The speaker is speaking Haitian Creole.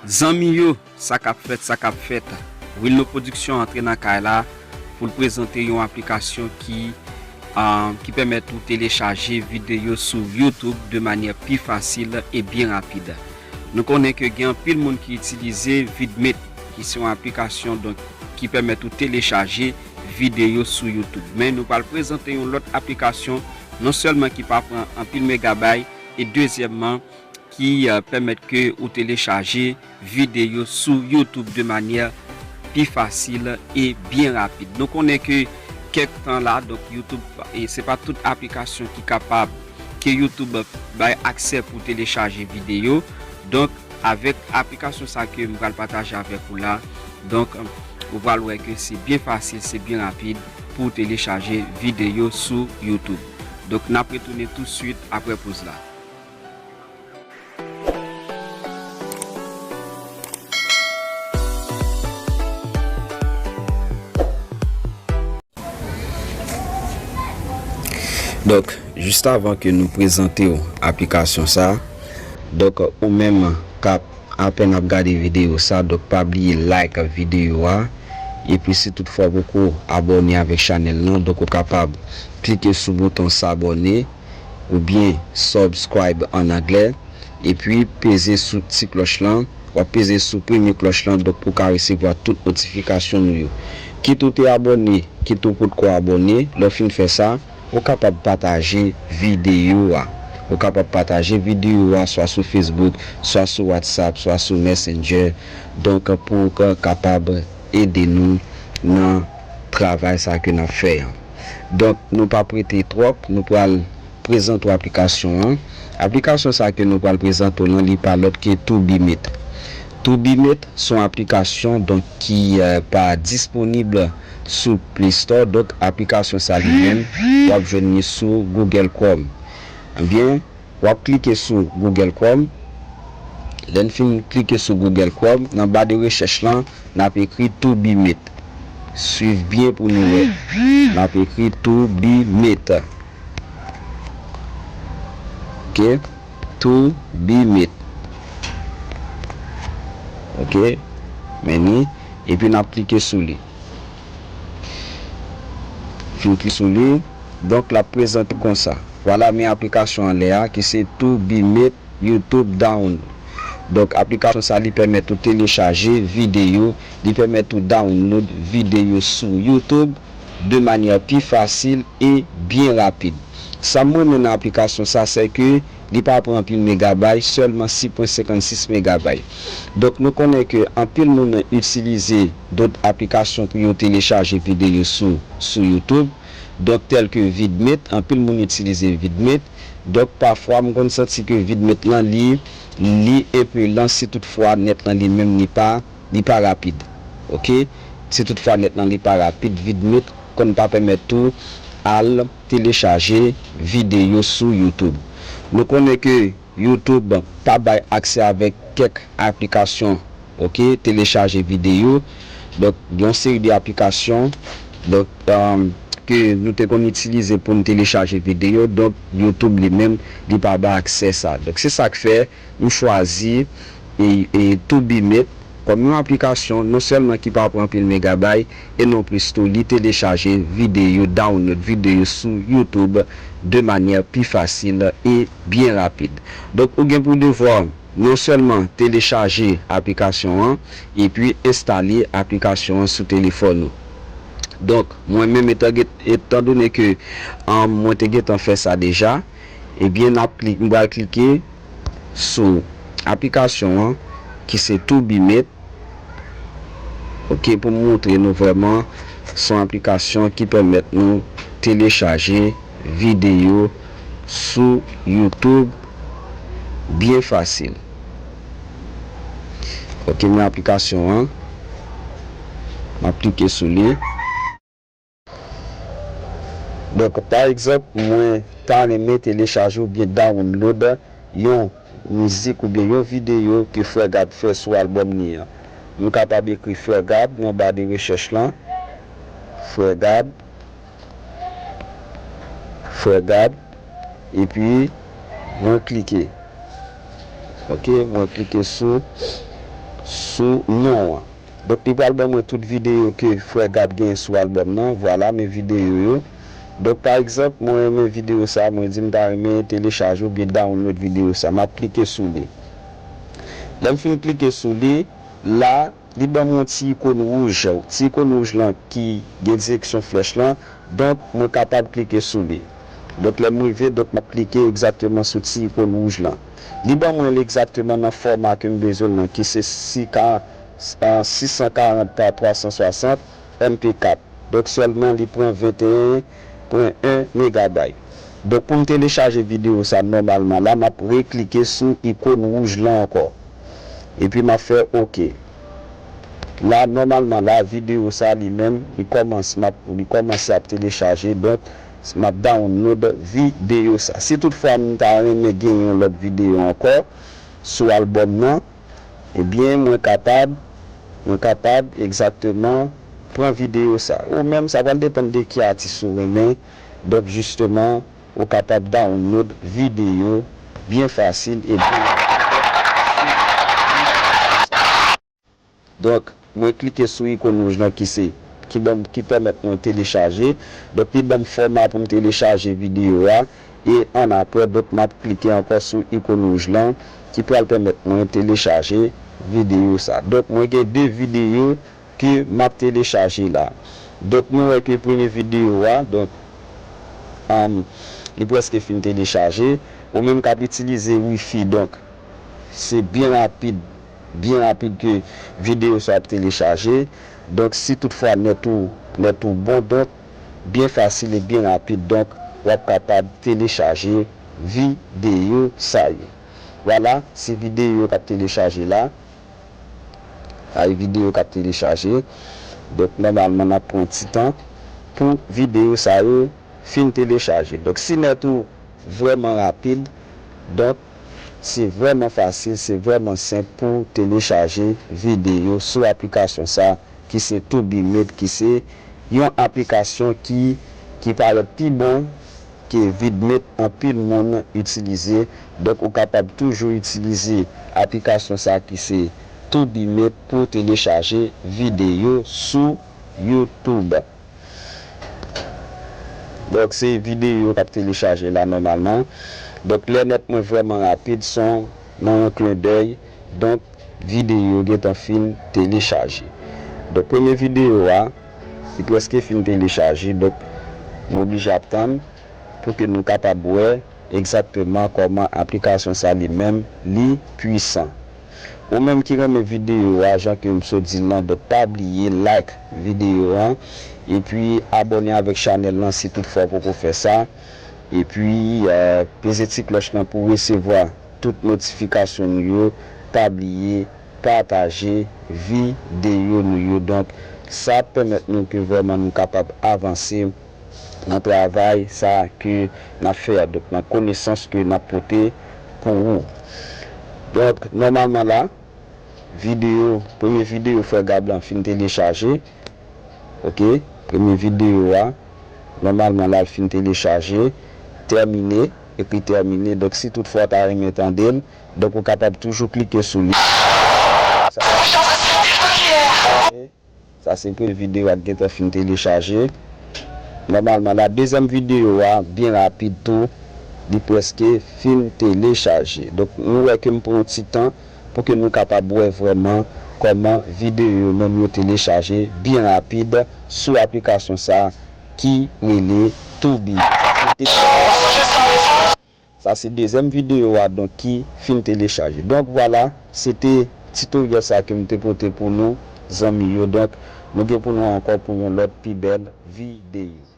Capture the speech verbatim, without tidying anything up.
Zanmi yo, sa k ap fèt, sa k ap fèt. Wilno Production antre nan kay la pou l prezante yon aplikasyon ki, ah, ki pèmèt ou telechaje videyo sou YouTube de manyè pi fasil e byen rapid. Nou konnen ke gen anpil moun ki itilize Vidmate, ki se yon aplikasyon, donk, ki pèmèt ou telechaje videyo sou YouTube. Men nou pral prezante yon lòt aplikasyon, non sèlman ki pa pran anpil megabay, e dezyèmman, ki, eh, pèmèt ke ou telechaje videyo sou YouTube de manyè pi fasil e byen rapid. Nou konnen ke kèk tan la, donk, YouTube, e se pa tout aplikasyon ki kapab, ke YouTube bay aksè pou telechaje videyo. Donk, avèk aplikasyon sa ke m pral pataje avèk ou la, donk, ou pral wè ke se byen fasil, se byen rapid pou telechaje videyo sou YouTube. Donk, n ap retounen tousuit apre poz la. Donk, jis avan ke nou prezante w aplikasyon sa, donk, ou menm k ap apèn ap gade videyo sa, donk, pa bliye like videyo a. Epi si toutfwa w poko abòne avèk chanèl lan, donk, ou kapab klike sou bouton s'abonner oubyen subscribe an anglè. Epi peze sou ti klòch lan. W ap peze sou premye klòch lan, donk, pou w ka resevwa tout notifikasyon nou yo. Kit ou te abòne, kit ou potko abòne, lè w fin fè sa, ou kapab pataje videyo a. Ou kapab pataje videyo a swa sou Facebook, swa sou WhatsApp, swa sou Messenger. Donk, pou w ka kapab ede nou nan travay sa ke n ap fè an. Donk, nou p ap rete twòp, nou pral prezante w aplikasyon an. Aplikasyon sa ke nou pral prezante w lan, li pa lòt ke Tubimeet. Tubimeet se yon aplikasyon, donk, ki, eh, pa disponib sou Play Store. Donk, aplikasyon sa li menm, w ap jwenn li sou Google Chrome. Ebyen, w ap klike sou Google Chrome. Lè n fin klike sou Google Chrome, nan ba de rechèch lan, n ap ekri Tubimeet. Swiv byen pou nou wè. N ap ekri Tubimeet. Ok. Tubimeet. Ok. Men ni. Epi n ap klike sou li. Fin klike sou li. Donk, l ap prezante konsa. Vwala, men aplikasyon anlè a, ki se Tubimeet YouTube Download. Donk, aplikasyon sa, li pèmèt ou telechaje videyo, li pèmèt ou download videyo sou YouTube de manyè pi fasil e byen rapid. Sa m renmen nan aplikasyon sa, se ke li pa pran anpil megabay, sèlman sis pwen senkannsis megabay. Donk, nou konnen ke anpil moun itilize dòt aplikasyon pou yo telechaje videyo sou, sou YouTube. Donk, tèl ke Vidmate, anpil moun itilize Vidmate. Donk, pafwa, m konn santi ke Vidmate lan, li, li enpe lan si toutfwa nèt lan li menm li pa, li pa rapid. Ok? Si toutfwa nèt lan li pa rapid, Vidmate konn pa pèmèt ou al telechaje videyo sou YouTube. Nou konnen ke YouTube pa bay aksè avèk kèk aplikasyon, ok, telechaje videyo. Donk, yon seri de aplikasyon, donk, um, ke nou te konn itilize pou n telechaje videyo, donk, YouTube li menm, li pa bay aksè sa. Donk, se sa k fè m chwazi e, e Tubimeet kòm yon aplikasyon non sèlman ki pa pran anpil megabay, e non plis tou li telechaje videyo, download videyo sou YouTube de manyè pi fasil e byen rapid. Donk, ou gen pou devwa non sèlman telechaje aplikasyon an, epi enstale aplikasyon an sou telefòn ou. Donk, mwen menm, etan, etandone ke, um, mwen te gentan fè sa deja, ebyen, n ap klik, m pral klike sou aplikasyon an, ki se Tubimeet. Ok, pou m montre nou vrèman, se yon aplikasyon ki pèmèt nou telechaje videyo sou YouTube byen fasil. Ok, men aplikasyon an. M ap klike sou li. Donk, pa egzanp, mwen ta renmen telechaje oubyen download yon mizik oubyen yon videyo ke Frè Gab fè sou albòm li an. M kapab ekri Frè Gab nan ba de rechèch lan. Frè Gab. Frè Gab. Epi, mwen klike. Ok, mwen klike sou, sou non an. Donk, li pral ban mwen tout videyo ke Frè Gab gen sou albòm nan. Vwala, men videyo yo. Donk, pa egzanp, mwen renmen videyo sa, mwen di m ta renmen telechaje oubyen download videyo sa. M ap klike sou li. Lè m fin klike sou li, la, li ban m yon ti ikòn wouj. Ti ikòn wouj lan ki gen direksyon flèch lan. Donk, mwen kapab klike sou li. Donk, lè m rive, donk, m ap klike egzakteman sou ti ikòn wouj lan. Li ban mwen l egzakteman nan fòma ke m bezwen l lan, ki se sis san karant pa twa san swasant M P kat. Donk, sèlman li pran venteyen pwen en megabayt. Donk, pou m telechaje videyo sa nòmalman la, m ap reklike sou ikòn wouj lan ankò. Epi m ap fè oke. La, nòmalman la, videyo sa li menm, li kòmanse, m ap, li kòmanse ap telechaje. Donk, m ap download videyo sa. Si toutfwa m ta renmen gen yon lòt videyo ankò sou albòm nan, ebyen, mwen kapab, mwen kapab egzakteman pran videyo sa. Ou menm, sa pral depann de ki atis ou renmen. Donk, jisteman, ou kapab download videyo byen fasil e byen rapid. Donk, mwen klike sou ikòn wouj lan ki se, ki ban m, ki pèmèt mwen telechaje. Donk, li ban m fòma pou m telechaje videyo a. E annapre, donk, m ap klike ankò sou ikòn wouj lan ki pral pèmèt mwen telechaje videyo sa. Donk, mwen gen de videyo ke m ap telechaje la. Donk, nou wè ke premye videyo a, donk, um, li prèske fin telechaje. Ou menm k ap itilize wifi, donk, se byen rapid, byen rapid ke videyo sa ap telechaje. Donk, si toutfwa nèt ou, nèt ou bon, donk, byen fasil e byen rapid, donk, w ap kapab telechaje videyo sa yo. Vwala, se videyo k ap telechaje la. Ay videyo k ap telechaje. Donk, nòmalman, n ap pran ti tan pou videyo sa yo fin telechaje. Donk, si nèt ou vrèman rapid, donk, se vrèman fasil, se vrèman senp pou telechaje videyo sou aplikasyon sa ki se Tubimeet, ki se yon aplikasyon ki, ki parèt pi bon ke Vidmate anpil moun itilize. Donk, ou kapab toujou itilize aplikasyon sa ki se Tubimeet pou telechaje videyo sou YouTube. Donk, se videyo k ap telechaje la nòmalman. Donk, lè nèt mwen vrèman rapid, se nan yon klendèy. Donk, videyo gentan fin telechaje. Donk, premye videyo a, li prèske fin telechaje. Donk, m oblije ap tann pou ke nou kapab wè egzakteman kòman aplikasyon sa li menm li pwisan. Ou menm ki renmen videyo a, jan ke m sot di l lan, donk pa bliye like videyo an, epi abòne avèk chanèl lan si toutfwa w poko fè sa, epi, eh, peze ti klòch lan pou w resevwa tout notifikasyon nou yo, pa bliye pataje videyo nou yo. Donk, sa ap pèmèt nou ke vrèman nou kapab avanse nan travay sa ke n ap fè a, donk nan konesans ke n ap pote pou ou. Donk, nòmalman la, videyo, premye videyo Frè Gab lan fin telechaje. Oke, premye videyo a, nòmalman la, l fin telechaje, tèmine, ekri tèmine. Donk, si toutfwa w ta renmen tande l, donk ou kapab toujou klike sou li. Sa se premye videyo a k gentan fin telechaje. Nòmalman, la dezyèm videyo a byen rapid tou, li prèske fin telechaje. Donk, nou wè ke m pran yon ti tan pou ke nou kapab wè vrèman kòman videyo menm yo telechaje byen rapid sou aplikasyon sa ki rele Tubi. Sa se dezyèm videyo a, donk, ki fin telechaje. Donk, vwala, se te titoryèl sa ke m te pote pou nou, zanmi yo. Donk, nou gen pou nou ankò pou yon lòt pi bèl videyo.